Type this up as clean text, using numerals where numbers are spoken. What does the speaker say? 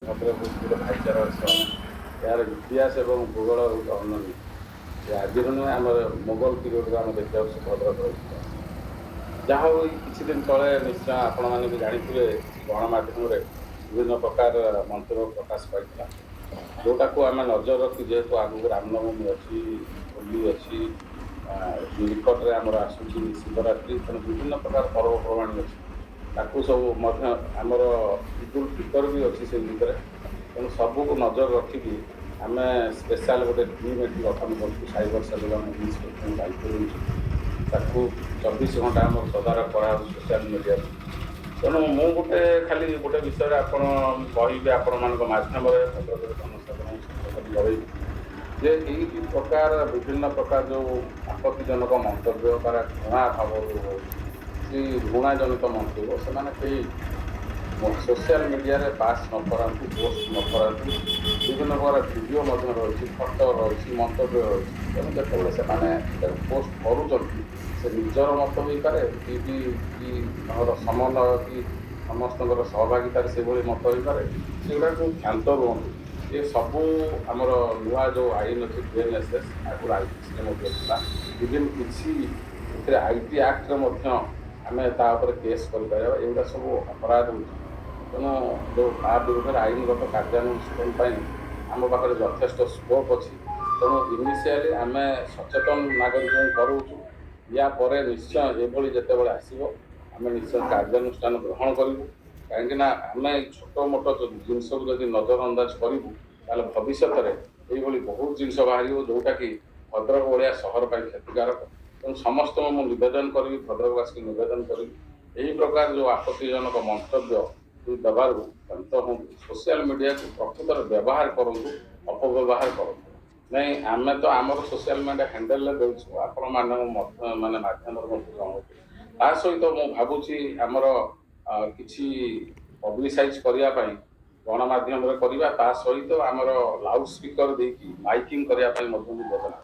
ଭଦ୍ରକ ହେଉଛି ଗୋଟେ ଭାଇଚାରାର ସହର। ଏହାର ଇତିହାସ ଏବଂ ଭୂଗୋଳ ଗୋଟେ ଅନନ୍ୟ। ଏ ଆଜିର ନୁହେଁ, ଆମର ମୋଗଲ ପିରିୟଡ଼ରୁ ଆମେ ଦେଖିବାକୁ ଭଦ୍ରକର ଇତିହାସ। ଯାହା ହଉ, ଏଇ କିଛି ଦିନ ତଳେ ନିଶ୍ଚୟ ଆପଣମାନେ ବି ଜାଣିଥିବେ, କିଛି ଗଣମାଧ୍ୟମରେ ବିଭିନ୍ନ ପ୍ରକାର ମନ୍ତବ୍ୟ ପ୍ରକାଶ ପାଇଥିଲା, ଯେଉଁଟାକୁ ଆମେ ନଜର ରଖି, ଯେହେତୁ ଆଗକୁ ରାମନବମୀ ଅଛି, ହୋଲି ଅଛି, ନିକଟରେ ଆମର ଆସୁଛି ଶିବରାତ୍ରି, ତେଣୁ ବିଭିନ୍ନ ପ୍ରକାର ପର୍ବପର୍ବାଣୀ ଅଛି, ତାକୁ ସବୁ ମଧ୍ୟ ଆମର ଇଦୁଲ ଫିତର ବି ଅଛି ସେଇ ଭିତରେ। ତେଣୁ ସବୁକୁ ନଜର ରଖିକି ଆମେ ସ୍ପେଶାଲ ଗୋଟେ ଟିମ୍ ଏଠି ଗଠନ କରୁଛୁ। ସାଇବର ସେଲ୍ର ଆମେ ଇନ୍ସପେକ୍ଟରଙ୍କୁ ଦାୟିତ୍ୱ ଦେଉଛୁ। ତାକୁ 24 ଘଣ୍ଟା ଆମର ତଦାରଖ କରାହେଉଛି ସୋସିଆଲ ମିଡ଼ିଆକୁ। ତେଣୁ ମୁଁ ଗୋଟେ ଖାଲି ଗୋଟେ ବିଷୟରେ ଆପଣ କହିବି, ଆପଣମାନଙ୍କ ମାଧ୍ୟମରେ ଭଦ୍ରକର ଜନସାଧାରଣଙ୍କୁ ସଚେତନ କରାଇବି ଯେ ଏଇ ପ୍ରକାର ବିଭିନ୍ନ ପ୍ରକାର ଯେଉଁ ଆପତ୍ତିଜନକ ମନ୍ତବ୍ୟ ବା ଘୃଣା ଭାବ ଯେଉଁ ରହୁଛି, ସେଇ ଘୃଣା ଜନିତ ମନ୍ତବ୍ୟ ସେମାନେ କେହି ସୋସିଆଲ ମିଡ଼ିଆରେ ପାସ୍ ନ କରାନ୍ତୁ, ପୋଷ୍ଟ ନ କରାନ୍ତୁ। ବିଭିନ୍ନ ପ୍ରକାର ଭିଡ଼ିଓ ମଧ୍ୟ ରହିଛି, ଫଟୋ ରହିଛି, ମନ୍ତବ୍ୟ ରହିଛି। ତେଣୁ ଯେତେବେଳେ ସେମାନେ ଏଟାକୁ ପୋଷ୍ଟ କରୁଛନ୍ତି, ସେ ନିଜର ମତ ହୋଇପାରେ କି ବି କି ତାଙ୍କର ସମନ୍ୱୟ କି ସମସ୍ତଙ୍କର ସହଭାଗିତାରେ ସେଭଳି ମତ ହୋଇପାରେ, ସେଗୁଡ଼ାକୁ କ୍ଷାନ୍ତ ରୁହନ୍ତୁ। ଏ ସବୁ ଆମର ନୂଆ ଯେଉଁ ଆଇନ ଅଛି ବିଏନ୍ଏସ୍ଏସ୍, ଆଗରୁ ଆଇପିସିରେ ମଧ୍ୟ ଥିଲା, ଇଭିନ୍ କିଛି ଏଥିରେ IT ଆକ୍ଟରେ ମଧ୍ୟ ଆମେ ତା ଉପରେ କେସ୍ କରିପାରିବା। ଏଗୁଡ଼ା ସବୁ ଅପରାଧ ହେଉଛି। ତେଣୁ ଯେଉଁ ତା ବିରୁଦ୍ଧରେ ଆଇନଗତ କାର୍ଯ୍ୟାନୁଷ୍ଠାନ ପାଇଁ ଆମ ପାଖରେ ଯଥେଷ୍ଟ ସ୍କୋପ୍ ଅଛି। ତେଣୁ ଇନିସିଆଲି ଆମେ ସଚେତନ ନାଗରିକଙ୍କୁ କରାଉଛୁ। ୟା ପରେ ନିଶ୍ଚୟ ଏଭଳି ଯେତେବେଳେ ଆସିବ, ଆମେ ନିଶ୍ଚୟ କାର୍ଯ୍ୟାନୁଷ୍ଠାନ ଗ୍ରହଣ କରିବୁ। କାହିଁକିନା ଆମେ ଏଇ ଛୋଟ ମୋଟ ଜିନିଷକୁ ଯଦି ନଜର ଅନ୍ଦାଜ କରିବୁ, ତାହେଲେ ଭବିଷ୍ୟତରେ ଏଇଭଳି ବହୁତ ଜିନିଷ ବାହାରିବ, ଯେଉଁଟାକି ଭଦ୍ରକ ଭଳିଆ ସହର ପାଇଁ କ୍ଷତିକାରକ। ତେଣୁ ସମସ୍ତଙ୍କୁ ମୁଁ ନିବେଦନ କରିବି, ଭଦ୍ରକବାସୀଙ୍କୁ ନିବେଦନ କରିବି, ଏହି ପ୍ରକାର ଯେଉଁ ଆପତ୍ତିଜନକ ମନ୍ତବ୍ୟ ଦେବାରୁ କ୍ଷାନ୍ତ ହୁଅନ୍ତୁ। ସୋସିଆଲ ମିଡ଼ିଆକୁ ପ୍ରକୃତରେ ବ୍ୟବହାର କରନ୍ତୁ, ଅପବ୍ୟବହାର କରନ୍ତୁ ନାଇଁ। ଆମେ ତ ଆମର ସୋସିଆଲ ମିଡ଼ିଆ ହ୍ୟାଣ୍ଡେଲରେ ଦେଉଛୁ, ଆପଣମାନଙ୍କ ମଧ୍ୟ ମାନେ ମାଧ୍ୟମରେ ମଧ୍ୟ ଜଣାଉଛୁ। ତା ସହିତ ମୁଁ ଭାବୁଛି ଆମର କିଛି ପବ୍ଲିସାଇଜ କରିବା ପାଇଁ ଗଣମାଧ୍ୟମରେ କରିବା, ତା ସହିତ ଆମର ଲାଉଡ ସ୍ପିକର ଦେଇକି ମାଇକିଂ କରିବା ପାଇଁ ମଧ୍ୟ ମୁଁ ଯୋଜନା